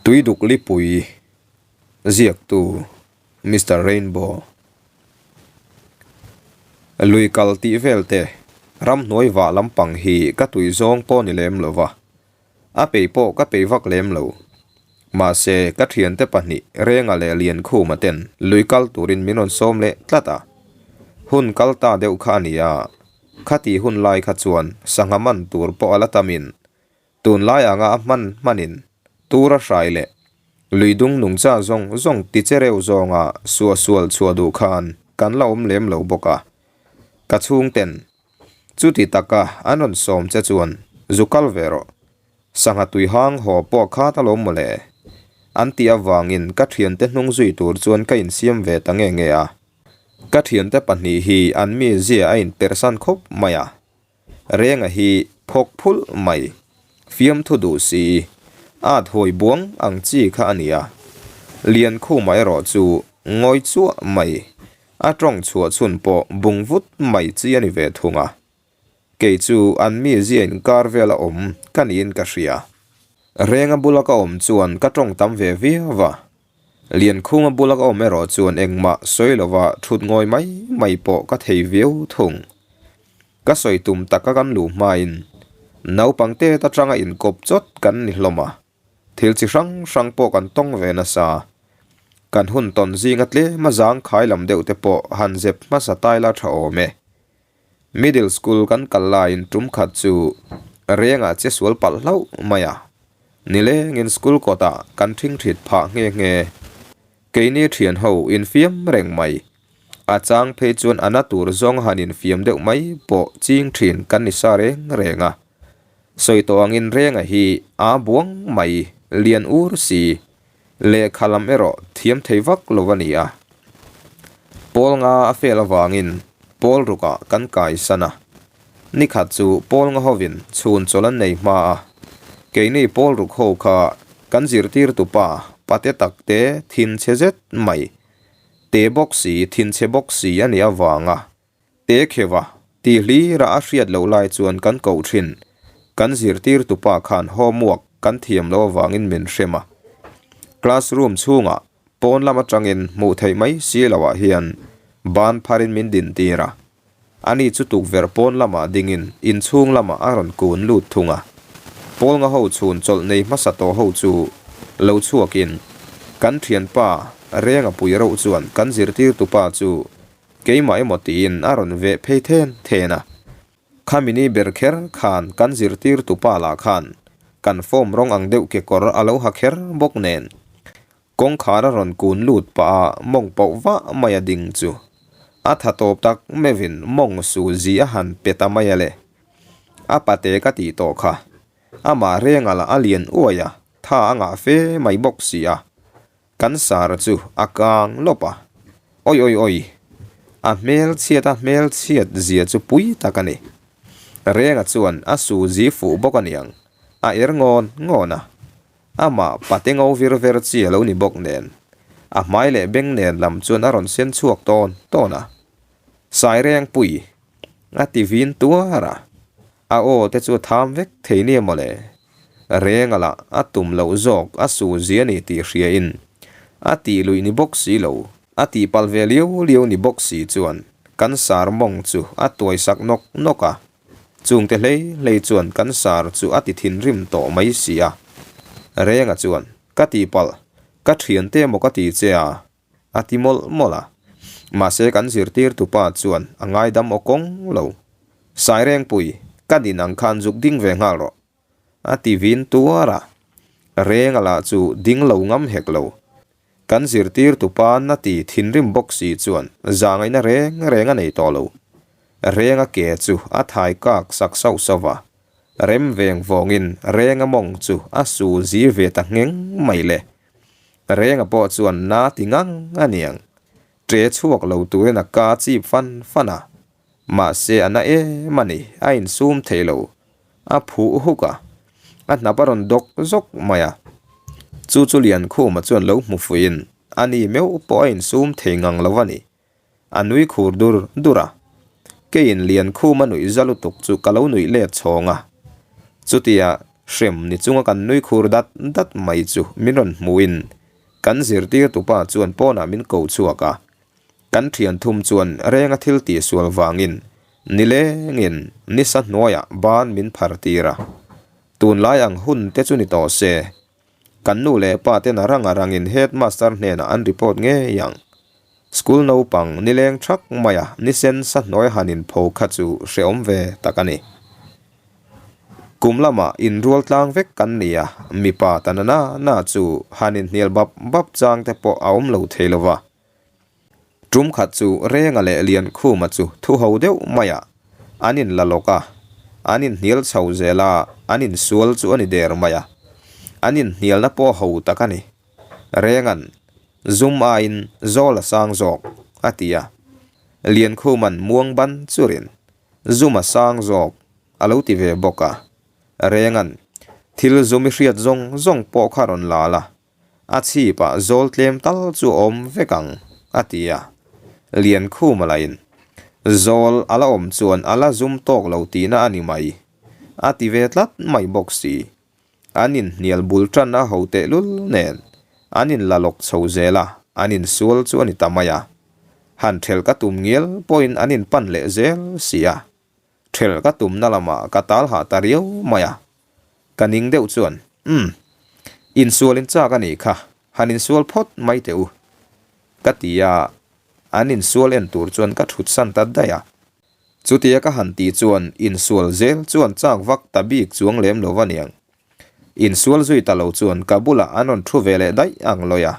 Tuiduklipui ziaktu Mister Rainbow Lui kal tih vel te ramhnuai vah lampang hi ka tui zawng pawh ni lem lo va, a pei pawh ka pei vak lem lo. Mahse ka thiante pahnih Renga leh Liankhuma ten lui kal turin min rawn sawm leh tlat a. Hun kal ta deuh kha a ni a, khati hun lai kha chuan sangha man tur pawh a la tamin Tunlai anga a hman hmanin tura hrai leh lui dung nungcha zawng zawng ti che reuh zawnga suahsual chhuah duh khan kan la awm lem lo bawk a. Ka chhungten chuti taka an rawn sawm che chuan zu kal ve rawh, sangha tui hang haw pawh khat alawm mawle an tih avangin ka thiante hnung zui tur chuan ka insiam ve ta nge nge a. Ka thiante pahnih hi an mizia a inpersan khawp mai a. Renga hi phawk phulh mai, fiamthu duh si, at hawi buang ang chi kha a ni a. Liankhuma erawh chu ngawi chuah mai, a tawng chhuah chhun pawh bung vut mai chi a ni ve thung a. Kei chu an mizia inkar vela awm ka niin ka hria. Renga bula ka awm chuan ka tawng tam ve viau a. Liankhuma bula ka awm erawh chuan engmah sawi lova thut ngawi mai mai pawh ka thei viau thung. Ka sawi tum taka kan luh hmain naupang tet atanga inkawp chawt kan ni hlawm a, thil chi hrang hrang pawh kan tawng ve nasa. Kan hun tawn zinga tlema zangkhai lam deuh te pawh han zep hmasa taila tha awm e. Middle school kan kal laiin tum khat chu rengah che sual palh hlauh mai a, nilengin school kawtah kan thingthit phah nghe nghe. Keini thian ho infiam reng mai. A chang phei chuan a na tur zawng han infiam deuh mai pawh ching thin kan ni sa reng reng a. Sawi tawh angin renga hi aa buang mai, lian ur si. Lehkha lam erawh thiam thei vak lo a ni a. Pawl nga a fel avangin pawl rukah kan kai san a. Nikhat chu pawl nga hovin chhun chawlh an nei hma a. Keini pawl ruk ho kha kan zirtirtu pa pate takte thinchhe zet mai, te bawk si thinchhe bawk si a nih avanga Te kheuha ti hlira a hriat loh lai chuan kan koh thin. Kan zirtirtupa khan homework kan thiam loh avangin min hrem a. Classroom chhungah pawn lam atangin hmuh theih mai si loah hian ban pharin min din tir a. Ani chu tukverh pawn lamah dingin inchhung lamah a rawn kun lut thung a. Pawlnga ho chhun chawlh nei hmasa tawh ho chu lo chhuakin kan thianpa Renga pui reuh chuan kan zirtirtupa chu Keimah emaw tiin a rawn veh phei then then a. Khami ni ber kher khan kan zirtirtu pa lah khan kan form rawng ang deuh kekawr a lo ha kher bawk nen. Kawngkhar a rawn kun lut pah a mawng pauh vah mai a ding chu. A tha tawp tak meuhin mawng su zi a han pe ta mai a le. A pate ka tih tawh kha. Amah renga lah a lian uai a, tha a ngah fe mai bawk si a. Kan sar chu a kang lawp a, Oi oi oi, a hmelchhiat a hmelchhiat zia chu pui tak a ni. Renga chuan a su zi fuh bawk a niang, a er ngawn ngawn a. Amah pate ngo vir ver chi a lo ni bawk nen, a hmai leh beng nen lam chuan a rawn sen chhuak tawn tawn a. Sairengpui, a ti vin tuar a. A aw te chu a tham vek thei nia mawle. Renga lah a tum loh zawk a su zia ni tih hria in a tih luih ni bawk si lo. A tih palh ve liau liau ni bawk si chuan kan sar mawng chu a tuai sak nawk nawk a. Chungte hlei hlei chuan kan sar chu a ti thinrim tawh mai si a. Renga chuan ka tih palh ka thiante emaw ka ti che a. A ti mawlh mawlh a. Mahse kan zirtirtu pa chuan a ngaidam aw kawng lo. Sairengpui, ka din ang khan zuk ding ve nghal rawh. A ti vin tuar a. Renga lah chu ding lo ngam hek lo. Kan zirtirtu pa na ti thinrim bawk si chuan zahngaihna reng reng a nei tawh lo. Renga ke chu a thai kak sak sauh sauh va. Rem veng vawngin Renga mawng chu a su zi ve ta ngheng mai le. Renga pawh chuan na ti ngang a niang. Ṭe chhuak lo turin a ka chip fan fan a. Mahse a na em a ni, a insum thei lo. A phuh huk a, a hnap a rawn dawk zawk mai a. Chu chu Liankhuma chuan lo hmu fuiin a ni meuh pawh a insum thei ngang lo a ni. A nui khur dur dur a. Keiin Liankhuma nuih za lutuk chu ka lo nuih let chhawng a. Chutia. Hrem ni chunga kan nui khur dat dat mai chu min rawn hmuhin kan zirtirtupa chuan pawnah min ko chhuak a. Kan thian thum chuan renga thil tihsual vangin nilengin nisa hnuaiah ban min phar tir a. Tunlai ang hun te chu ni tawh se, kan nu leh pa ten a rang a rangin headmaster hnenah an report ngei ang. School naupang nileng thak maia nisen sa hnuai han inpho kha chu hrehawm ve tak a ni. Kum lamah inrual tlang vek kan ni a, mipa ta na na na chu han inhnial bap bap chang te pawh a awm lo thei lo va. Tum khat chu Renga leh Liankhuma chu thu ho deuh maiah an inla lawk a, an inhnial chho zel a, an insual chu a ni der mai a. An inhnialna pawh ho tak a ni. Renga'n, Zum aiin zawl a sang zawk, a ti a. Liankhuma'n muang ban churin, Zum a sang zawk, a lo ti ve bawk a. Renga'n, Thil zum i hriat zawng zawng pawh kha rawn la la, A chhipah zawl tlem tal chu a awm vek ang, a ti a. Liankhuma lahin, Zawl a la awm chuan a la zum tawk lo tihna a ni mai, a ti ve tlat mai bawk si. An inhnial bul tan a ho tehlul nen an inla lawk chho zel a, an insual chu a ni ta mai a. Han thelh ka tum ngial pawhin an inpan leh zel si a. Thelh ka tumna lamah ka tal hah ta riau mai a. Ka ning deuh chuan, Umm, insual in chak a nih kha, han insual phawt mai teh u, ka ti a, an insual en tur chuan ka thut san ta daih a. Chutia ka han tih chuan insual zel chuan chak vak ta bik chuang lem lo va niang. Insual zui ta lo chuan ka bulah an rawn thu ve leh daih ang lawi a.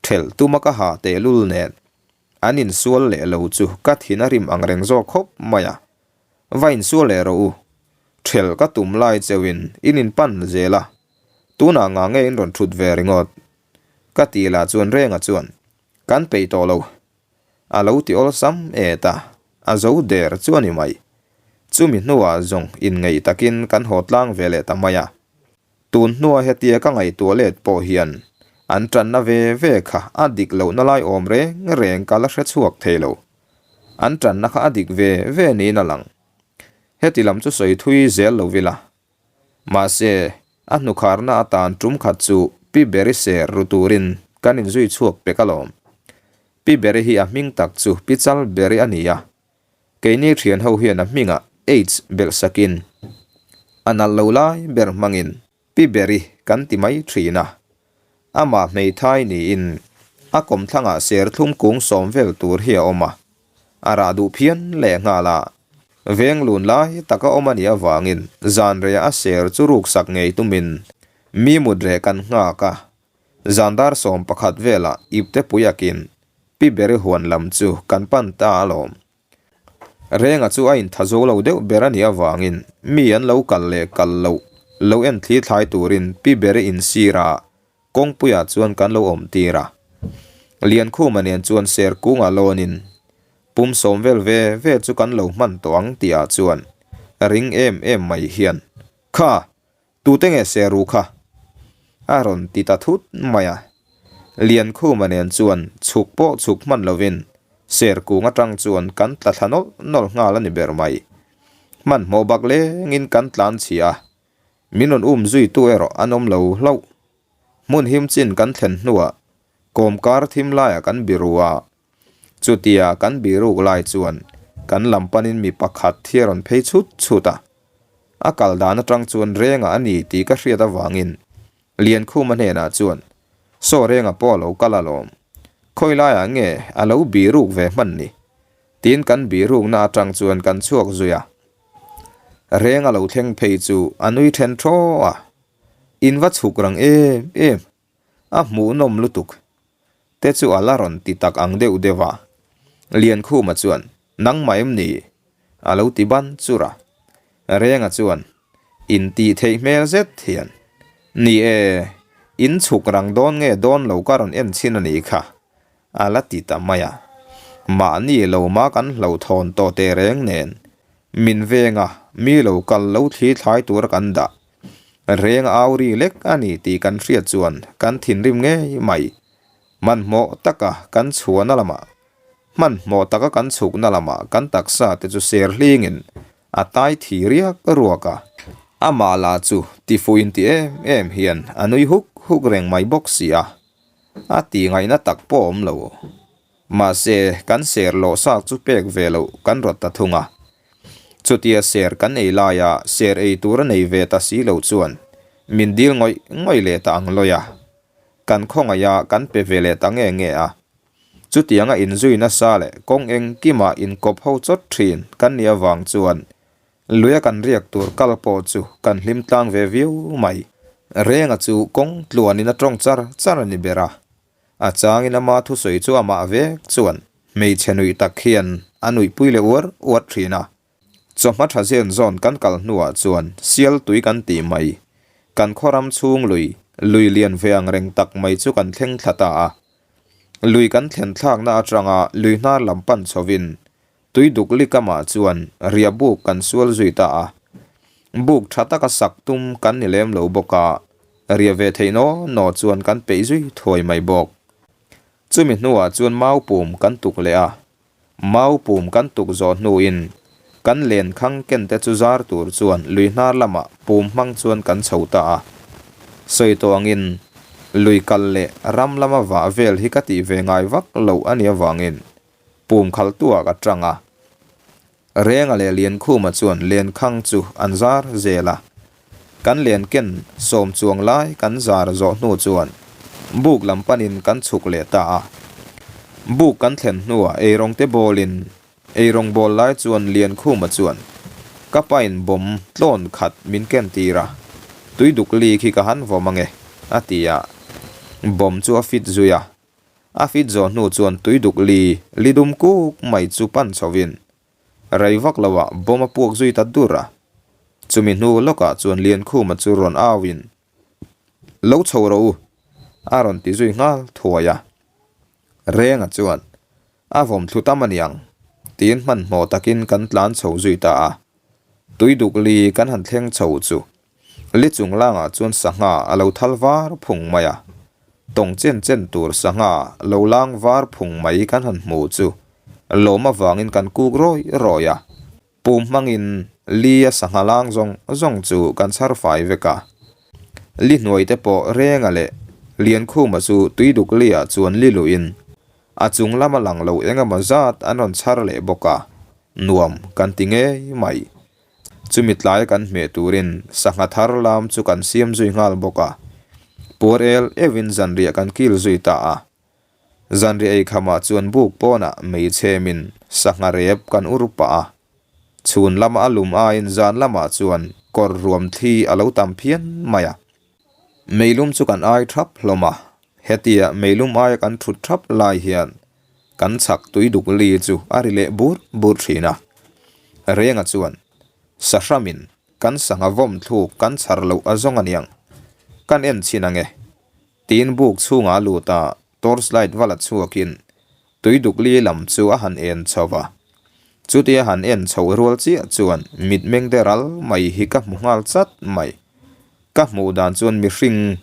Thelh tuma ka ha tehlul nen an insual leh lo chu ka thin a rim ang reng zawk khawp mai a. Va insual leh rawh u. Thelh ka tum lai cheuhin in inpan zel a, tunah ngah nge in rawn thut ve ringawt? Ka tih lah chuan Renga chuan, Kan peih tawh lo. A lo ti awlsam et a, a zo der chu a ni mai. Chumi hnuah zawng inngeih takin kan haw tlang ve leh ta mai a. Tun hnua hetia ka ngaihtuah let pawh hian an tanna ve ve kha a dik lohna lai awm reng reng ka la hre chhuak thei lo. An tanna kha a dik ve ve niin a lang. Heti lam chu sawi thui zel lo ila. Mahse, a hnukharna atan tum khat chu Pi Beri ser ru turin kan inzui chhuak pek alawm. Pi Beri hi a hming tak chu Pi Chal Beri a ni a. Keini thian ho hian a hmingah Aids belh sakin a nalh lo lai ber hmangin Pi Beri kan ti mai thin a. Amah hmeithai niin a kawmthlangah serthlum kung sawm vel tur hi a awm a, a rah duh phian leh nghal a. Veng lun lai taka awm a nih avangin zan reiah a ser chu ruksak ngei tumin mi mut reh kan nghak a. Zan dar 11 velah ipte puiakin Pi Beri huan lam chu kan pan ta alawm. Renga chu a intha zo lo deuh ber a nih avangin mi an lo kal leh kal loh lo en thli thlai turin Pi Beri insira kawngpuiah chuan kan lo awm tir a. Liankhuma nen chuan ser kungah lawnin pum sawm vel ve ve chu kan lo hman tawh ang tihah chuan ring em em mai hian, Kha! Tute nge se ru kha? A rawn ti ta thut mai a. Liankhuma nen chuan chhuk pawh chhuk hman lovin ser kung atang chuan kan tla thla nawlh nawlh nghal a ni ber mai. Hmanhmawh bak lengin kan tlan chhia a, min rawn um zuitu erawh an awm lo hlauh. Hmun him chin kan thlen hnuah kawmkar thim laiah kan biru a, Chutia kan biruk lai chuan kan lam panin mi pakhat hi a rawn phei chhut chhut a. A kal dan atang chuan Renga a ni tih ka hriat avangin Liankhuma hnenah chuan, Saw Renga pawh a lo kal alawm. Khawi laiah nge a lo biruk ve hman ni? Tiin kan birukna atang chuan kan chhuak zui a. Renga lo thleng phei chu a nui then thaw a, In va chhuk rang em em, a hmuhnawm lutuk. Te chu a la rawn ti tak ang deuh deuh a. Liankhuma chuan, Nangmah em ni? A lo ti ban chur a. Renga chuan, In tih theih hmel zet hian, Ni e, in chhuk rang dawn nge dawn lo ka rawn en chhin a nih kha, a la ti ta mai a. Mahni lo mah kan hlauhthawn tawh teh reng nen, min venga mi lo kal lo thli thlai tura kan dah. Reng au ri lek a ni tih kan hriat chuan kan thinrim ngei mai. Hmanhmawh taka kan chhuahna lamah, hmanhmawh taka kan chhukna lamah kan taksa te chu ser hlingin a tai thi riak ruak a. Amah lah chu tifuh inti em em hian a nui huk huk reng mai bawk si a, a tih ngaihna tak pawh awm lo. Mahse, kan ser lawh sak chu pek ve loh kan rawt ta thung a. Chutia ser kan ei laia ser ei tur a nei ve ta si lo chuan min dil ngawih ngawih leh ta ang lawi a. Kan khawngaih a kan pe ve leh ta nge nge a. Chutianga inzui nasa leh kawng engkima inkawp ho chawt thin kan nih avang chuan luia kan riak tur kal pawh chu kan hlim tlang ve viau mai. Renga chu kawng tluanin a tawng char char a ni ber a. A changin ama thusawi chu amah vek chuan hmeichhe nuih tak hian a nuihpui leh uar uar thin a. Chawhma tha zen zawn kan kal hnuah chuan sial tui kan tih mai, kan khaw ram chhung lui, lui lian ve ang reng tak mai chu kan thleng thla ta a. Lui kan thlen thlakna atanga lui hnar lam pan chhovin tui duk li kamah chuan riah buk kan sual zui ta a. Buk tha taka sak tum kan ni lem lo bawk a, riah ve theih naw naw chuan kan peih zui thuai mai bawk. Chumi hnuah chuan mau pum kan tuk leh a, Mau pum kan tuk zawh hnuin kan len khang ken te chu zar tur chuan lui hnar lamah pum hmang chuan kan chho ta a. Sawi tawh angin lui kal leh ram lama vah vel hi ka tih ve ngai vak loh a nih avangin pum khaltuah ka tang a. Renga leh Liankhuma chuan len khang chu an zar zel a. Kan len ken sawm chuang lai kan zar zawh hnu chuan buk lam panin kan chhuk leh ta a. Buk kan thlen hnuah eirawng te bawlin eirawng bawl lai chuan Liankhuma chuan ka pain bawm tlawn khat min ken tir a, tui duk li khi ka han vawm ange a ti a. Bawm chu a fit zui a. A fit zawh hnu chuan tui duk li li dum kuk mai chu pan chhovin Rei vak lo ah bawm a puak zui ta dur a, chumi hnu lawkah chuan Liankhuma chu rawn au in, Lo chho rawh u! a rawn ti zui nghal thuai a. Renga chuan, A vawm thlu tam a niang, tiin hmanhmawh takin kan tlan chho zui ta a. Tuiduk li kan han thleng chho chu Li chung langah chuan sangha a lo thal var phung mai a, tawng chen chen tur sangha lo lang var phung mai kan han hmu chu lawm avangin kan kuk rawi rawi a, pum hmangin li a sangha lang zawng zawng chu kan chhar fai vek a. Li hnuai te pawh Renga leh Liankhuma chu tuiduk liah chuan li luhin a chung lama lang lo eng emaw zat an rawn chhar leh bawk a, nuam kan ti ngei mai. Chumi tlai kan hmeh turin sangha thar lam chu kan siam zui nghal bawk a, puar el euhin zanriah kan kil zui ta a. Zanriah ei khamah chuan buk pawnah mei chhemin sangha rep kan ur pah a. Chhun lama a lum aiin zan lamah chuan kawr ruam thli a lo tam phian mai a. Meilum chu kan ai thap hlawm a, hetia meilum aia kan thut thap lai hian kan chhak tui duk li chu a ri leh bur bur thin a. Renga chuan, Sahramin kan sangha vawm thluk kan chhar loh a zawng aniang, kan en chhin ange, tiin buk chhungah a lut a, torch light va la chhuakin tui duk li lam chu a han en chho va. Chutia han en chho rual chiah chuan mitmeng te ral mai hi ka hmu nghal chat mai. Ka hmuh dan chuan mihring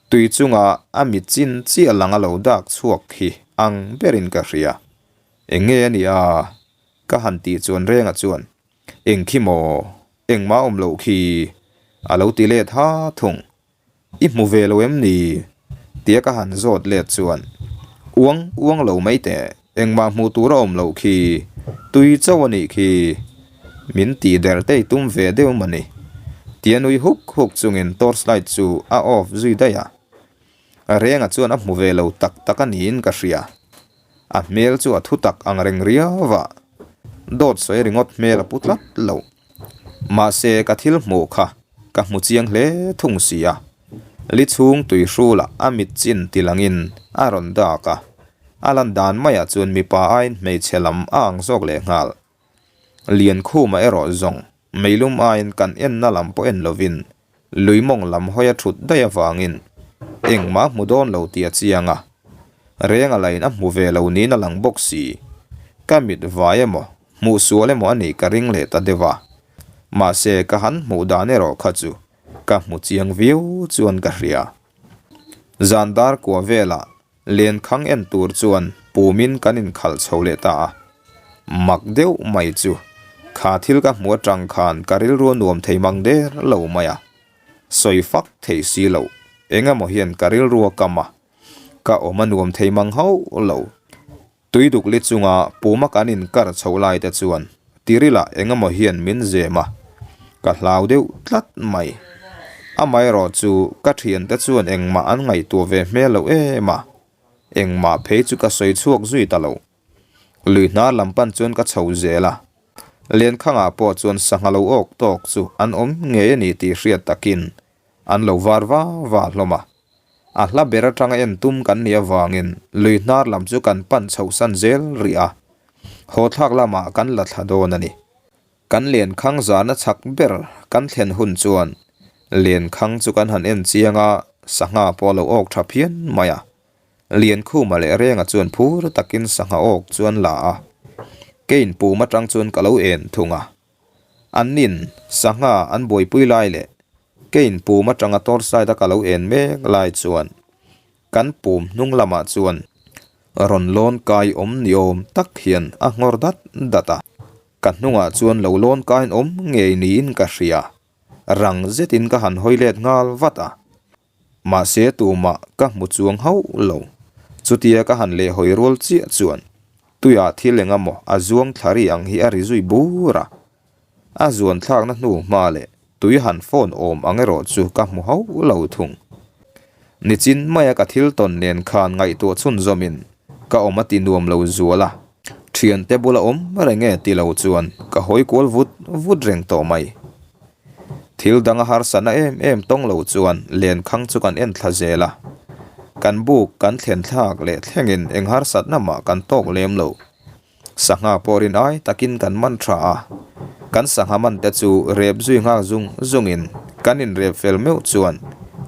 Tui chunga a mit chin chiah lang a lo dak chhuak hi ang berin ka hria. Eng nge a nih a? Ka han tih chuan Renga chuan, Eng khi maw? Engmah awm loh khi? A lo ti let ha thung. I hmu ve lo em ni? Tia ka han zawt let chuan, Uang uang lo mai teh, engmah hmuh tur a awm loh khi, tui chauh a nih khi. Min tih der te i tum ve deuh mawni? Tia nui huk huk chungin torch light chu a off zui daih a. Renga chuan a hmu ve lo tak tak a niin ka hria. A hmel chu a thu tak ang reng riau va, dawt sawi ringawt hmel a pu tlat lo. Mahse ka thil hmuh kha ka hmu chiang hle thung si a. Li chhung tui hrulah a mit chin ti langin a rawn dak a, a lan dan maiah chuan mipa aiin hmeichhe lam a ang zawk lehnghal. Liankhuma erawh zawng meilum aiin kan enna lam pawh en lovin lui mawng lam hawi a thut daih avangin engmah a hmu dawn lo tih a chiang a, Renga lain a hmu ve lo niin a lang bawk si. Ka mit vai emaw, hmuh sual emaw a nih ka ring leh ta deuh a, mahse ka han hmuh dan erawh kha chu ka hmu chiang viau chuan ka hria. Zan dar kua velah Lenkhang en tur chuan pumin kan inkhalh chho leh ta a, mak deuh mai chu. Kha thil ka hmu atang khan ka rilru a nuam thei mang der lo mai a, sawi fak thei si lo, eng emaw hian ka rilru a kam a, ka awm a nuam thei mang hauh lo. Tui duk li chunga puma kan inkar chhoh lai te chuan tirila eng emaw hian min zem a, ka hlau deuh tlat mai. Amaherawh chu ka thiante chuan engmah an ngaihtuah ve hmel loh em a, engmah phei chu ka sawi chhuak zui ta lo. Lui hnar lam pan chuan ka chho zel a, Lenkhangah pawh chuan sangha lo awk tawk chu an awm ngei a ni tih hriat takin an lo var va va hlawm a. A hla ber atanga en tum kan nih avangin lui hnar lam chu kan pan chhohsan zel rih a, haw thlak lamah kan la thla dawn a ni. Kan lenkhang zahna chak ber kan thlen hun chuan lenkhang chu kan han en chiang a, sangha pawh a lo awk tha phian mai a. Liankhuma leh Renga chuan phur takin sangha awk chu an la a, kein pum atang chuan ka lo en thung a. Annin sangha an buaipui lai leh kein pum atanga torch light a ka lo en mek lai chuan kan pum hnung lamah chuan rawn lawn kai awm ni awm tak hian a nghawr dat dat a. Ka hnungah chuan lo lawn kaiin awm ngei niin ka hria. Rang zetin ka han hawi let nghal vat a. Mahse tumah ka hmu chuang hauh lo. Chutia ka han lehhawi rual chiah chuan tuiah thil eng emaw a zuang thla ri ang hi a ri zui bur a. A zuan thlakna hnu hma leh tui han phone awm ang erawh chu ka hmu hauh lo thung. Nichin maia ka thil tawn nen khan ngaihtuah chhunzawmin ka awm a ti nuam lo zual a. Thiante bula awm reng e ti lo chuan ka hawi kual vut vut reng tawh mai. Thil dang a harsatna em em tawng lo chuan lenkhang chu kan en thla zel a. Kan buk kan thlen thlak leh thlengin eng harsatna mah kan tawk lem lo. Sangha pawh rin ai takin kan man tha a. Kan sangha man te chu rep zui nghak zung zungin kan inrep fel meuh chuan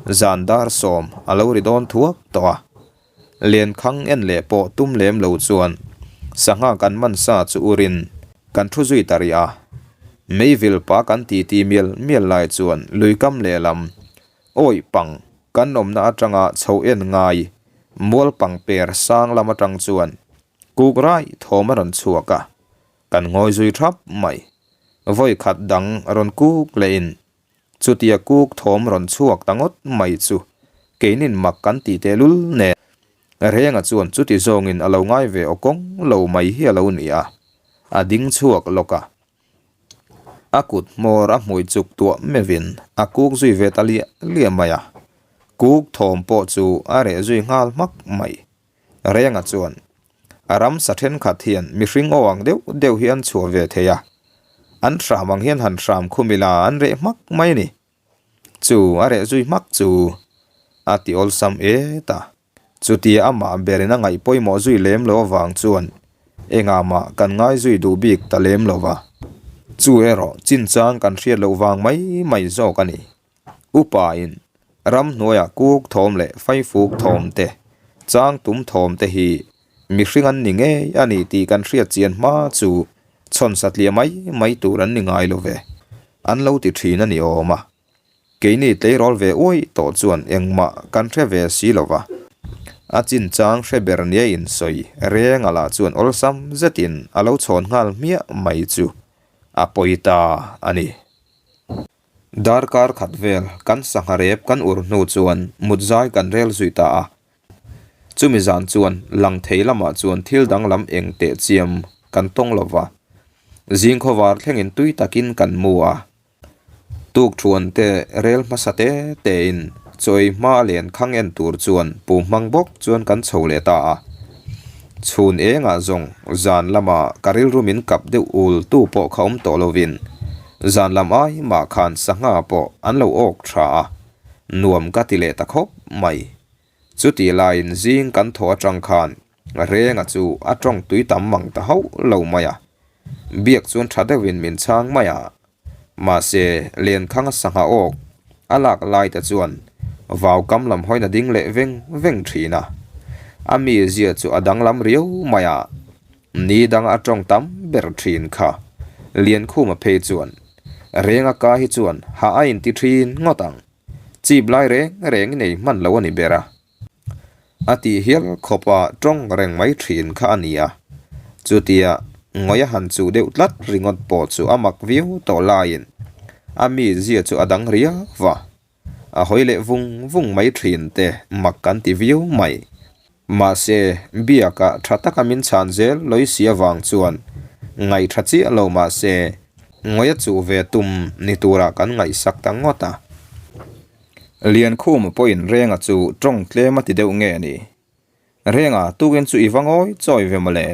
zan dar sawm a lo ri dawn thuak tawh a. Lenkhang en leh pawh tum lem lo chuan sangha kan man sa chu urin kan thu zui ta rih a. Meivil pa kan titi mial mial lai chuan luikam lehlam awih pang kan awmna atanga chho en ngai mual pang per sang lam atang chuan kuk rai thawm a rawn chhuak a, kan ngawi zui thap mai. Vawi khat dang rawn kuk lehin Chutia kuk thawm rawn chhuak ta ngawt mai chu keinin mak kan tih tehlul nen Renga chuan chuti zawngin a lo ngai ve aw kawng lo mai hi a lo ni a, a ding chhuak lawk a. A kut hmawr a hmui chuk tuah meuhin a kuk zui ve ta liah liah mai a, kuk thawm pawh chu a reh zui nghal hmak mai. Renga chuan, A ramsa thenkhat hian mihring aw ang deuh deuh hi an chhuah ve thei a, an hram ang hian han hram khum ila an reh hmak mai a ni. Chu a reh zui hmak chu a ti awlsam et a. Chutia amah berin a ngaih pawimawh zui lem lo avang chuan engah mah kan ngai zui duh bik ta lem lo va. Chu erawh chinchang kan hriat loh vang mai mai zawk a ni. Upain ramhnuaiah kuk thawm leh faifuk thawm te, chang tum thawm te hi mihring an ni ngei a ni tih kan hriat chian hma chu chhawn satliah mai mai tur an ni ngai lo ve, an lo ti thin a ni awm a. Keini tleirawl ve uai tawh chuan engmah kan hre ve si lo va. A chinchang hre ber nia insawi renga lah chuan awlsam zetin a lo chhawn nghal hmiah mai chu a pawi ta a ni. Darkar khat vel kan sangha rep kan ur hnu chuan mut zai kan rel zui ta a. Chumi zan chuan lang thei lamah chuan thil danglam eng teh chiam kan tawng lo va. Zing khawvar thlengin tui takin kan mu a. Tuk thuan te rel hmasa te tein chawi hma a len khang en tur chuan pu hmang bawk chuan kan chho leh ta a. Chhun engah zawng zan lama ka rilru min kap deuh ul tu pawh kha awm tawh lovin zan lam ai mah khan sangha pawh an lo awk tha a, nuam ka ti leh ta khawp mai. Chutih laiin zing kan thawh atang khan Renga chu a tawng tui tam mang ta hauh lo mai a, biak chuan tha deuhin min chhang mai a. Mahse, Lenkhanga sangha awk a lak lai te chuan vau kam lam hawiin a ding leh veng veng thin a. A mizia chu a danglam riau mai a, ni danga a tawng tam ber thin kha. Liankhuma phei chuan, Renga ka hi chuan ha a inti thin ngawt ang. Chip lai reng reng i nei hman lo a ni ber a. A tih hial khawpa tawng reng mai thin kha a ni a. Chutia. Ngawih a han chuh deuh tlat ringawt pawh chu a mak viau tawh laiin a mizia chu a dang riau va. A hawi leh vung vung mai thin te mak kan ti viau mai. Mahse, biakah tha taka min chhan zel lawi si avang chuan ngaih tha chiah lo mahse, ngawih a chuh ve tum ni turah kan ngaihsak ta ngawt a. Liankhuma pawhin Renga chu tawng tlem a ti deuh nge ni? Renga, tukin chu i va ngawi chawi ve mawle,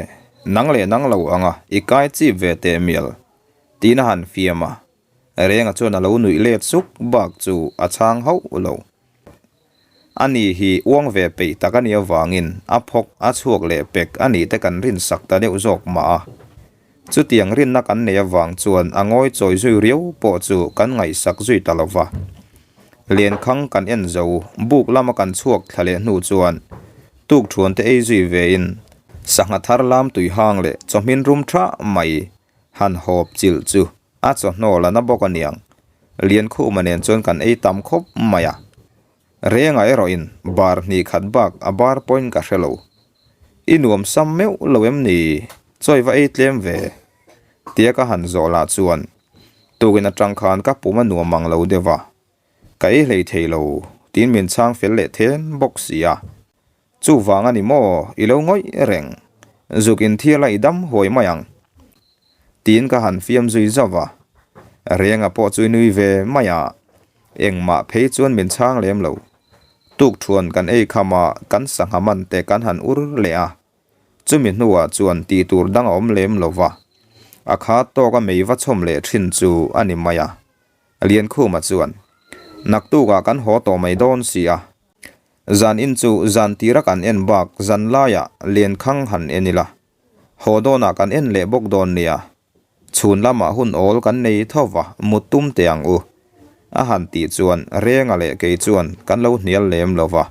nang leh nang lo anga i kai chip ve teh mial, tiin a han fiam a. Renga chuan a lo nuih let suk bak chu a chhang hauh lo. Ani hi uang ve peih tak a nih avangin a phawk a chhuak leh pek a nih te kan rinsak ta deuh zawk mah a. Chutiang rinna kan neih avang chuan a ngawi chawi zui riau pawh chu kan ngaihsak zui ta lo va. Lenkhang kan en zo, buk lama kan chhuak thla leh hnu chuan tukthuan te ei zui vein sangha thar lam tui hang leh chawhmin rum tha mai han hawp chilh chu a chawhnaw la na bawk aniang. Liankhuma nen chuan kan ei tam khawp mai a. Rengah erawhin bar hnih khat bak a bar pawhin ka hre lo. I nuam sam meuh lo em ni? Chawi va ei tlem ve. Tia ka han zawh lah chuan tukin atang khan ka pum a nuam ang lo deuh a, ka ei hlei thei lo tiin min chhang fel leh then bawk si a. Chuvang a ni maw, i lo ngawih reng. Zuk inthial a i dam huai mai ang. Tiin ka han fiam zui zauh a. Renga pawh chu i nui ve mai a. Engmah phei chuan min chhang lem lo. Tukthuan kan ei kham a, kan sangha man te kan han ur leh a. Chumi hnuah chuan tih tur dang a awm lem lo va. A kha tawk a mei va chhawm leh thin chu a ni mai a. Liankhuma chuan, Naktukah kan haw tawh mai dawn si a. Zan in chu zan tira kan en bak zan laiah lenkhang han en ila, haw dawnah kan en leh bawk dawn nia. Chhun lamah hun awl kan nei tho va, mut tum teh ang u. A han tih chuan Renga leh kei chuan kan lo hnial lem lo va.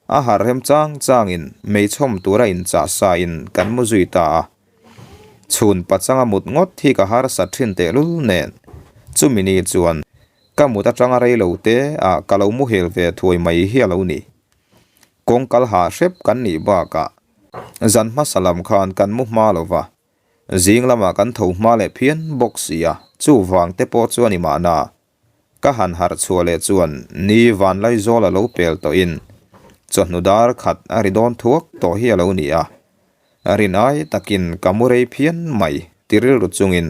A harh rem chang changin meichhawm tura inchah sa in kan mu zui ta a. Chhun pachanga mut ngawt hi ka harsat thin tehlul nen chumi ni chuan Ka mut atanga rei lo te ah ka lo muhil ve thuai mai hi a lo ni. Kawng kal hah hrep kan nih bakah zan hmasa lam khan kan mu hma lo va, zing lamah kan tho hma leh phian bawk si a, chuvang te pawh chu a ni mahna. Ka han harh chhuah leh chuan ni Vanlaizawl a lo pel tawhin chawhnu dar khat a ri dawn thuak tawh hi a lo ni a. Rin ai takin ka mu rei phian mai ti rilru chungin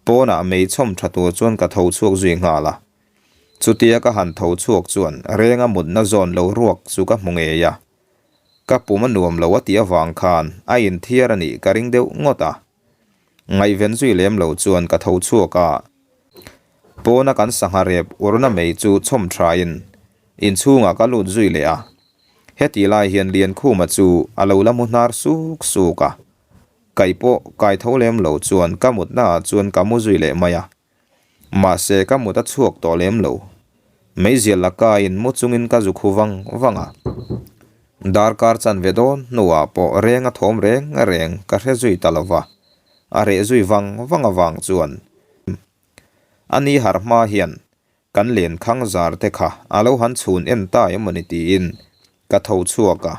Pawnah mei chhawm tha tur chuan ka tho chhuak zui nghal a. Chutia ka han tho chhuak chuan Renga mutna zawn lo ruak chu ka hmu ngei a. Ka pum a nuam lo a tih avang khan a inthiar a nih ka ring deuh ngawt a. Ngaihven zui lem lo chuan ka tho chhuak a. Pawna kan sangha rep urna mei chu chhawm thain inchhungah ka lut zui leh a. Hetih lai hian Liankhuma chu a lo la mu hnar suk suk a. Kai pawh kai tho lem lo chuan ka mutna ah chuan ka mu zui leh mai a. Mahse ka mut a chhuak tawh lem lo. Meizial laka in mu chungin ka zu khu vang vang a. Darkar chanve dawn hnuah pawh reng a thawm reng reng ka hre zui ta lo va. A reh zui vang vang avang chuan a ni harh hma hian kan lenkhang zar te kha a lo han chhun en ta emawni tiin ka tho chhuak a.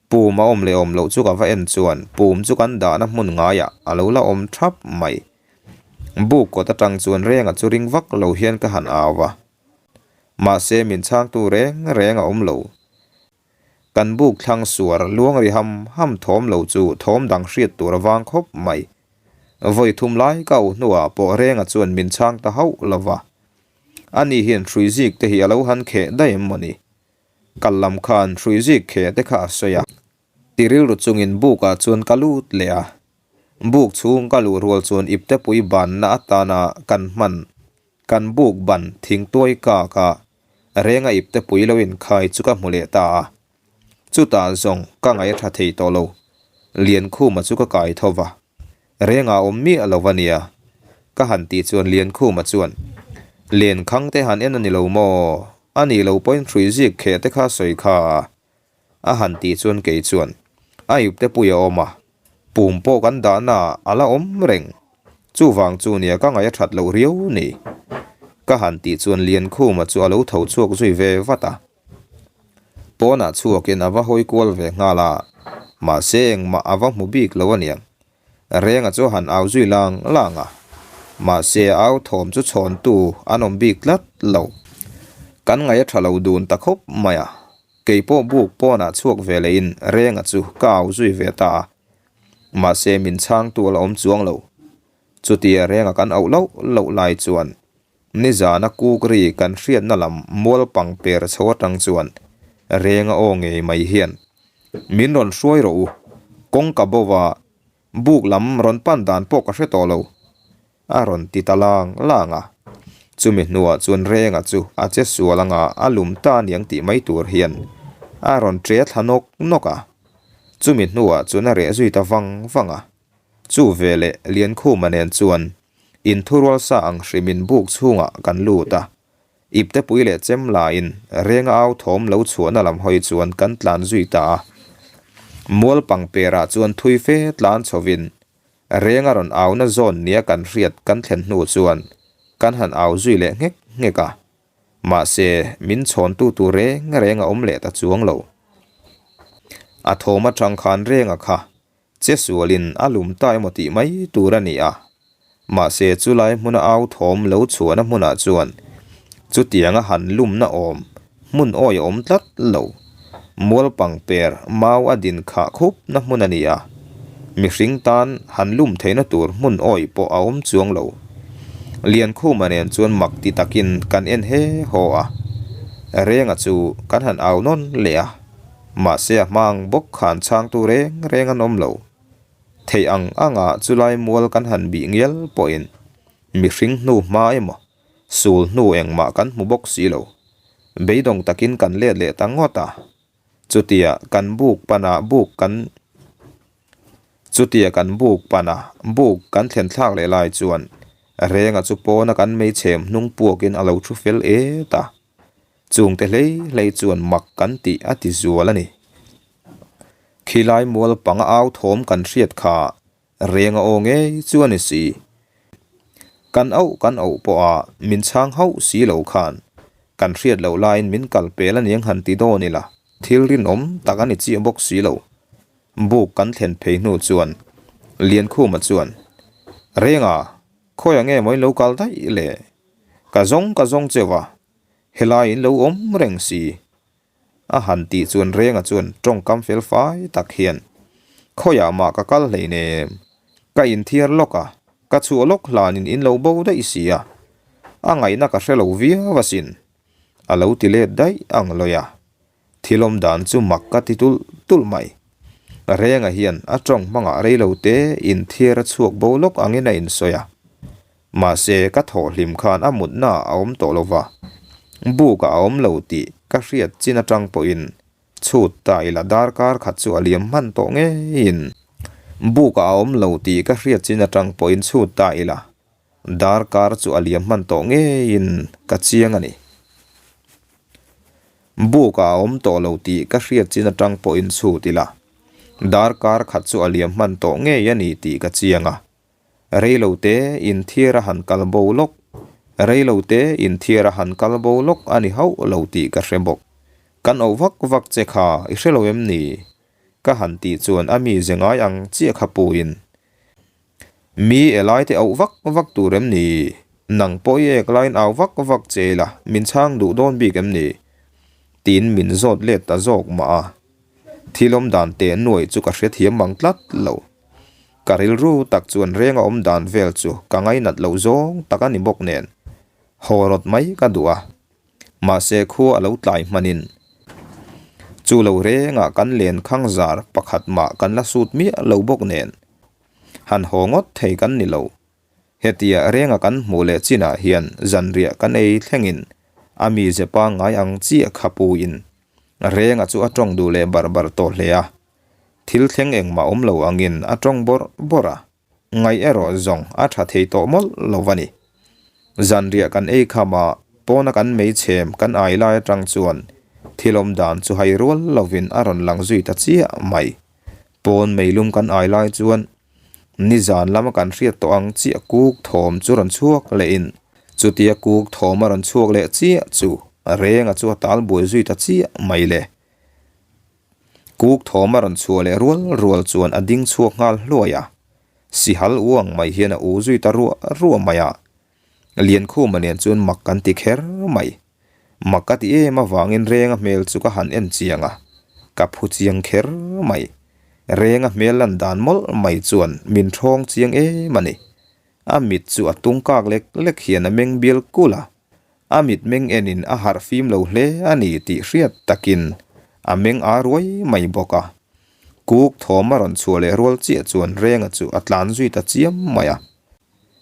Pum a awm leh awm loh chu ka va en chuan pum chu kan dahna hmun ngaiah a lo la awm thap mai. Buk kawt atang chuan Renga chu ring vak lo hian ka han au va. Mahse min chhangtu reng reng a awm lo. Kan buk thlang suar luang ri ham ham thawm lo chu thawm dang hriat tur a vang khawp mai. Vawi thum lai ka auh hnuah pawh Renga chuan min chhang ta hauh lo va. Ani hian hrui zik te hi a lo han kheh daih em mawni? Kal lam khan hrui zik kheh te kha a sawi a. Ti rilru chungin buk ah chuan ka lut leh a. Buk chhung ka luh rual chuan iptepui banna atana kan hman kan buk ban thingtuai kak a renga iptepui lo inkhai chu ka hmu leh ta a. Chutah zawng ka ngaih a tha thei tawh lo. Liankhuma chu ka kai tho va. Rengah awm miah lo va nia. Ka han tih chuan Liankhuma chuan, Lenkhang te han en a ni lo maw? A nih lo pawhin hrui zik kheh te kha sawi kha a. A han tih chuan kei chuan, A ip te pui a awm a, pum pawh kan dahna ah a la awm reng. Chuvang chu nia ka ngaih a that loh riau ni. Ka han tih chuan Liankhuma chu a lo tho chhuak zui ve vat a. Pawnah chhuakin a va hawi kual ve nghal a, mahse engmah a va hmu bik lo aniang. Renga chu a han au zui lang lang a, mahse a au thawm chu chhawntu an awm bik tlat lo. Kan ngaih a tha lo dun ta khawp mai a, kei pawh buk pawnah chhuak ve lehin Renga chu ka au zui ve ta a, mahse min chhangtu a la awm chuang lo. Chutia Renga kan auh loh loh lai chuan nizana kuk ri kan hriatna lam mual pang per chho atang chuan Renga aw ngei mai hian, Min rawn hruai rawh u, kawngka bo va buk lam rawn pan dan pawh ka hre tawh lo, a rawn ti ta lang lang a. Chumi hnuah chuan Renga chu a che sual anga a lum ta aniang tih mai tur hian a rawn ṭe thla nawk nawk a. Chumi hnuah chuan a reh zui ta vang vang a. Chu veleh Liankhuma nen chuan inthurual sa ang hrimin buk chhungah kan lut a. Iptepui leh chem laiin Renga au thawm lo chhuahna lam hawi chuan kan tlan zui ta a. Mual pangperah chuan thui fe tlan chhovin Renga rawn auna zawn nia kan hriat kan thlen hnu chuan kan han au zui leh nghek nghek a. Mahse, min chhawntu tur reng reng a awm leh ta chuang lo. A thawm atang khan Renga kha Che sualin a lum ta emaw tih mai tur a ni a, mahse chulai hmuna au thawm lo chhuahna hmunah chuan chutianga han lumna awm hmun awi a awm tlat lo. Mualpang per mau a din khah khupna hmun a ni a, mihring tan han lum theihna tur hmun awi pawh a awm chuang lo. Liankhuma nen chuan mak ti takin kan en he haw a, Renga chu kan han au nawn leh a. Mahse a hma ang bawk khan chhangtu reng reng an awm lo. Theih ang anga chulai mual kan han bih ngial pawhin mihring hnu hma emaw sul hnu engmah kan hmu bawk si lo. Beidawng takin kan let leh ta ngawt a. Chutia kan buk pana buk kan Chutia kan buk pana buk kan thlen thlak leh lai chuan Renga chu pawna kan meichhem hnung puakin a lo thu fel et a. Chungte hlei hlei chuan mak kan tih a ti zual a ni. Khilai mual panga au thawm kan hriat kha reng a aw ngei chu a ni si. Kan auh kan auh pawha min chhang hauh si lo khan kan hriat loh laiin min kal pel a niang han ti dawn ila thil rinawm tak a ni chiah bawk si lo. Buk kan thlen phei hnu chuan Liankhuma chuan, Renga, khawiah nge maw in lo kal daih le? Ka zawng ka zawng cheu a, helai in lo awm reng si. A han tih chuan Renga chuan tawngkam fel fai tak hian, Khawiah mah ka kal hleinem, ka inthiar lawk a, ka chhuah lawk hlanin in lo bo daih si a, a ngaihna ka hre lo viau asin, a lo ti let daih ang lawi a. Thil awm dan chu mak ka ti tulh tulh mai. Renga hian a tawng hmangah reilo te inthiar a chhuak bo lawk angin a insawi a. Mahse, ka thawh hlim khan a mutna a awm tawh lo va, buk-ah a awm lo tih ka hriat chin atang pawhin chhut ta ila darkar khat chu a liam hman tawh ngeiin buk-ah a awm lo tih ka hriat chin atang pawhin chhut ta ila darkar chu a liam hman tawh ngeiin ka chiang a ni. Buk-ah a awm tawh lo tih ka hriat chin atang pawhin chhut ila darkar khat chu a liam hman tawh ngei a ni tih ka chiang a. Reilo te inthiar a han kal bo lawk, reilo te inthiar a han kal bo lawk a ni hauh lo tih ka hre bawk. Kan auh vak vak che kha i hre lo em ni? Ka han tih chuan a mi ze ngai ang chiah kha puiin, Mi e lai te auh vak vak tur em ni? Nang pawh i ek laiin au vak vak che ila min chhang duh dawn bik em ni? Tiin min zawt let ta zawk mah a. Thil awm dan teh nuaih chu ka hrethiam mang tlat lo. Ka rilru tak chuan renga awm dan vel chu ka ngainat loh zawng tak a ni bawk nen haw rawt mai ka duh a. Mahse khua a lo tlai hmanin chu lo rengah kan len khang zar pakhat mah kan la sut miah lo bawk nen han haw ngawt thei kan ni lo. Hetia renga kan hmuh leh chinah hian zanriah kan ei thlengin a mize pangngai ang chiah kha puin renga chu a tawng duh leh bar bar tawh hle a. Thil thleng engmah awm lo angin a tawng bawrh bawrh a, ngaih erawh zawng a tha thei tawh mawlh lo a ni. Zanriah kan ei kham a, pawna kan meichhem kan ai lai atang chuan thil awm dan chu hai rual lovin a rawn lang zui ta chiah mai. Pawn meilum kan ai lai chuan nizan lama kan hriat tawh ang chiah kuk thawm chu rawn chhuak lehin chutia kuk thawm a rawn chhuak leh chiah chu Renga chu a tal buai zui ta chiah mai le. Kuk thawm a rawn chhuah leh rual rual chuan a ding chhuak nghal hluai a. Sihal u ang mai hian a u zui ta ruah ruah mai a. Liankhuma nen chuan mak kan ti kher mai. Mak ka ti em avangin Renga hmel chu ka han en chiang a, ka phu chiang kher mai. Renga hmel lan dan mawlh mai chuan min thawng chiang em a ni. A mit chu a tung kak lek lek hian a meng bial kulh a, a mit meng enin a harh fim lo hle a ni tih hriat takin a meng aa ruai mai bawk a. Kuk thawm a rawn chhuah leh rual chiah chuan Renga chu a tlan zui ta chiam mai a.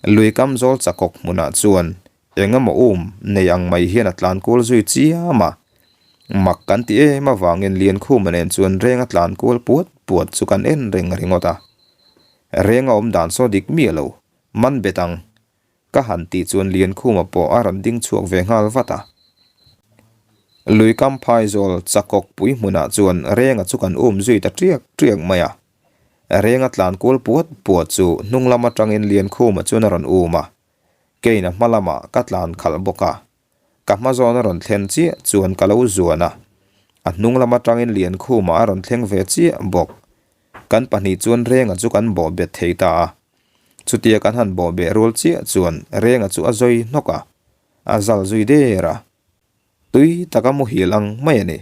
Lui kam zawl chakawk hmunah chuan eng emaw um nei ang mai hian a tlan kual zui chiam a. Mak kan ti em avangin Liankhuma nen chuan Renga tlan kual puat puat chu kan en reng ringawt a. Renga awm dan saw dik miah lo, man bet ang ka han tih chuan Liankhuma pawh a rawn ding chhuak ve nghal vat a. Lui kam phaizawl chakawk pui hmunah chuan Renga chu kan um zui ta ṭiak ṭiak mai a. Renga tlan kual puat puat chu hnung lam atangin Liankhuma chuan a rawn um a, kein a hma lamah ka tlan khalh bawk a. Ka hma zawn a rawn thlen chiah chuan ka lo zuan a, a hnung lam atangin Liankhuma a rawn thleng ve chiah bawk. Kan pahnih chuan Renga chu kan bawh bet thei ta a. Chutia kan han bawh beh rual chiah chuan Renga chu a zawi hnawk a, a zal zui der a. Tui taka muhil ang mai a ni.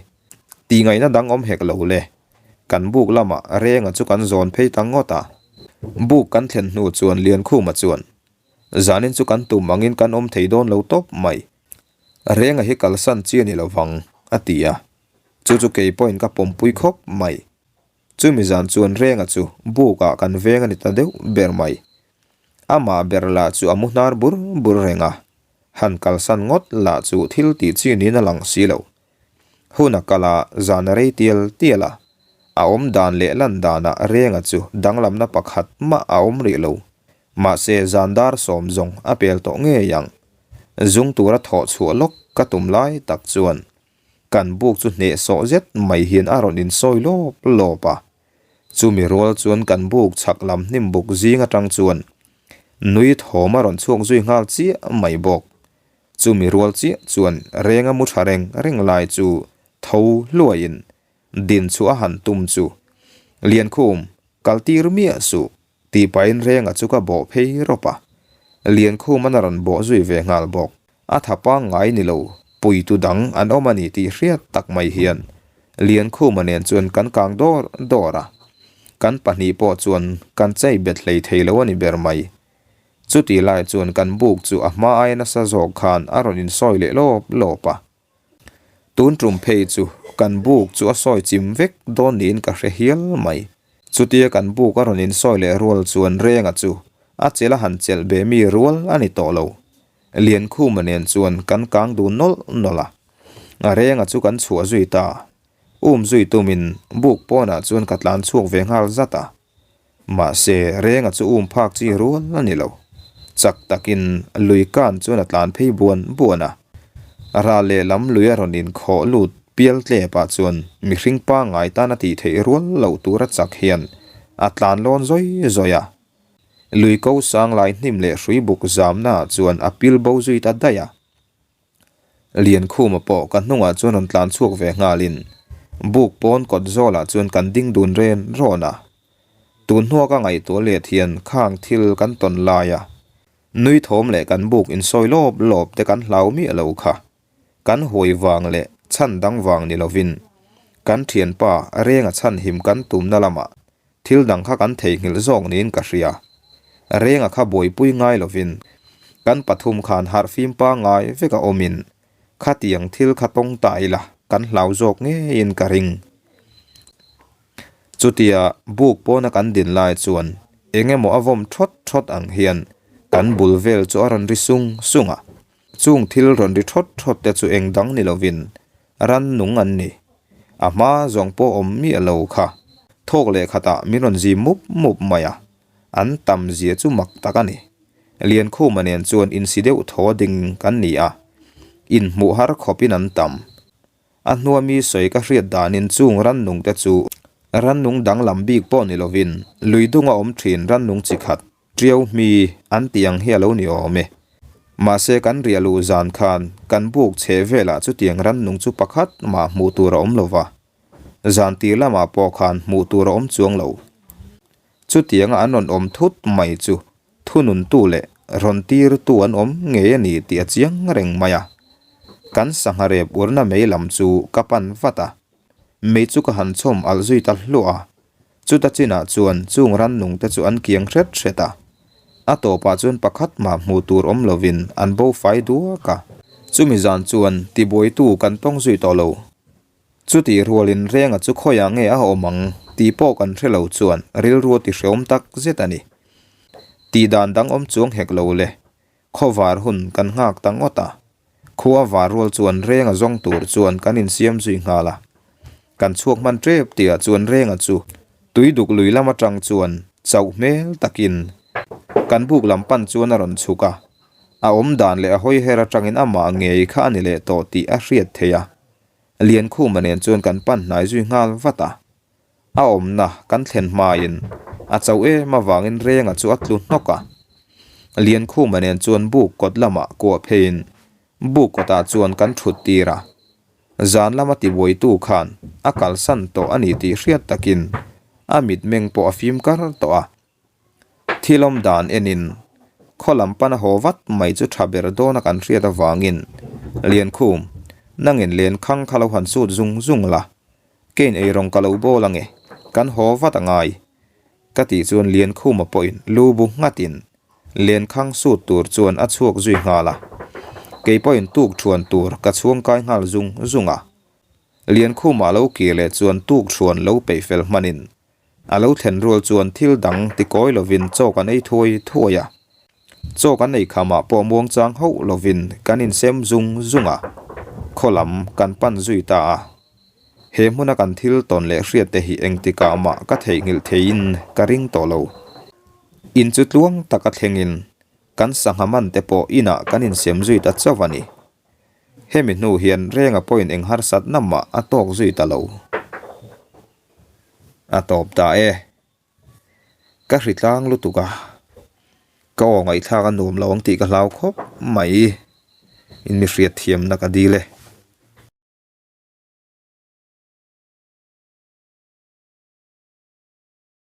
Tihngaihna dang awm hek lo le. Kan buk lamah Renga chu kan zawn phei ta ngawt a. Buk kan thlen hnu chuan Liankhuma chuan, Zanin chu kan tum angin kan awm thei dawn lo tawp mai. Renga hi kalsan chi a ni lo vang, a ti a. Chu chu kei pawhin ka pawmpui khawp mai. Chumi zan chuan Renga chu bukah kan veng a ni ta deuh ber mai. Amah ber lah chu a mu hnar bur bur reng a. Han kalsan ngawt lah chu thil tih chi niin a lang si lo. Hun a kal a, zan a rei tial tial a. A awm dan leh lan danah Renga chu danglamna pakhat mah a awm rih lo. Mahse zan dar sawm zawng a pel tawh ngei ang. Zung tura thawh chhuah lawk ka tum lai tak chuan kan buk chu hnehsawh zet mai hian a rawn insawi lawp lawp a. Chumi rual chuan kan buk chhak lam hnim buk zing atang chuan nui thawm a rawn chhuak zui nghal chiah mai bawk. Chumi rual chiah chuan renga mu tha reng reng lai chu tho hluaiin din chu a han tum chu, Liankhum, kal tir miah suh, tih pahin renga chu ka bawh phei rawp a. Liankhum an a rawn bawh zui ve nghal bawk. A tha pangngai ni lo, puitu dang an awm a ni tih hriat tak mai hian Liankhuma nen chuan kan kang dawr dawr a. Kan pahnih pawh chuan kan chei bet hlei thei lo a ni ber mai. Chuti lai chuan kan buk chu a hma aia nasa zawk khan a rawn insawi leh lawp lawp a. Tun tum phei chu kan buk chu a sawi chim vek dawn niin ka hre hial mai. Chutia kan buk a rawn insawi leh rual chuan Renga chu a chelh a han chelh be mi rual a ni tawh lo. Liankhuma nen chuan kan kang dun nawlh nawlh a. A Renga chu kan chhuah zui ta. Um zui tumin buk pawnah chuan ka tlan chhuak ve nghal zat a. Mahse, Renga chu um phak chi rual a ni lo. Chak takin lui kan chuan a tlan phei buan buan a. Ral lehlam lui a rawn inkhawh lut pial tlepah chuan mihring pangngai tan a tih theih rual loh tura chak hian a tlan lawn zawi zawi a. Lui ko sang lai hnim leh hrui buk zamnaah chuan a pil bo zui ta daih a. Liankhuma pawh ka hnungah chuan rawn tlan chhuak ve nghalin buk pawn kawt zawlah chuan kan ding dun ren rawn a. Tun hnua ka ngaihtuah let hian khang thil kan tawn laia nui thawm leh kan buk insawi lawp lawp te kan hlau miah lo kha. Kan huai vang leh chhan dang vang ni lovin kan thianpa renga chhanhim kan tumna lamah Thil dang kha kan theihnghilh zawk niin ka hria. Renga kha buaipui ngai lovin kan pathum khan harhfim pangngai vek a awmin khatiang thil kha tawng ta ila kan hlau zawk ngeiin ka ring. Chutia buk pawna kan din lai chuan eng emaw a vawm thawt thawt ang hian kan bul vel chu a rawn ri sung sung a. Chung thil rawn ri thawt thawt te chu eng dang ni lovin rannung an ni. A hma zawng pawh awm miah lo kha. Thawk leh khatah min rawn zi mup mup mai a, an tam zia chu mak tak a ni. Liankhuma nen chuan insi deuh thaw ding kan ni a, inhmuh har khawpin an tam. A hnua mi sawi ka hriat danin chung rannung te chu rannung danglam bik pawh ni lovin lui dunga awm thin rannung chi khat Ṭiau hmi an tih ang hi a lo ni awm e. Mahse kan riah luh zan khan kan buk chhe velah chutiang rannung chu pakhat mah hmuh tur a awm lo va. Zan tir lamah pawh khan hmuh tur a awm chuang lo. Chutianga an rawn awm thut mai chu thununtu leh rawn tirtu an awm ngei a ni tih a chiang reng mai a. Kan sangha rep urna mei lam chu ka pan vat a, mei chu ka han chhawm alh zui ta hluah a. Chuta chinah chuan chung rannung te chu an kiang hret hret a, a tawpah chuan pakhat mah hmuh tur awm lovin an bo fai duak a. Chumi zan chuan tibuaitu kan tawng zui tawh lo. Chutih rualin Renga chu khawiah nge a awm ang tih pawh kan hre lo chuan rilru a tihreawm tak zet a ni. Tih dan dang awm chuang hek lo le. Khawvar hun kan nghak ta ngawt a. Khua var rual chuan Renga zawng tur chuan kan insiam zui nghal a. Kan chhuak hman tep tihah chuan Renga chu tui duk lui lam atang chuan chauh hmel takin kan buk lam pan chuan a rawn chhuk a. A awm dan leh a hawi her atangin amah ngei kha a ni leh tawh tih a hriat theih a. Liankhuma nen chuan kan pan hnai zui nghal vat a, a awmna kan thlen hmain a cho em avangin Renga chu a tlu hnawk a. Liankhuma nen chuan buk kawt lamah kuah pheiin buk kawtah chuan kan thut tir a, zan lama tibuaitu khan a kalsan tawh a ni tih hriat takin a mitmeng pawh a fim kar tawh a. Thil awm dan enin khaw lam pana haw vat mai chu tha ber dawna kan hriat avangin Liankhum, nangin lenkhang kha lo han sut zung zung la, kein eirawng ka lo bawl ange, kan haw vat a ngai, ka tih chuan Liankhuma pawhin lu bu nghatin lenkhang sut tur chuan a chhuak zui nghal a, kei pawhin tuk thuan tur ka chhuangkai nghal zung zung a, Liankhuma lo kir leh chuan tuk thuan lo peih fel hmanin A lo thlen rual chuan thil dang ti kawi lovin chaw kan ei thuai thuai a. Chaw kan ei khamah pawh muangchang hauh lovin kan insem zung zung a, khaw lam kan pan zui ta a. He hmuna kan thil tawn leh hriat te hi engtikah mah ka theihnghilh theiin ka ring tawh lo. In chu tluang taka thlengin kan sangha man te pawh inah kan insem zui ta chauh a ni. Hemi hnu hian Renga pawhin eng harsatna mah a tawk zui ta lo. A tawp ta e. Ka hri tlang lutuk a, ka aw ngaihthlak a nuam lo ang tih ka hlau khawp mai. In mi hriat thiamna ka dil e.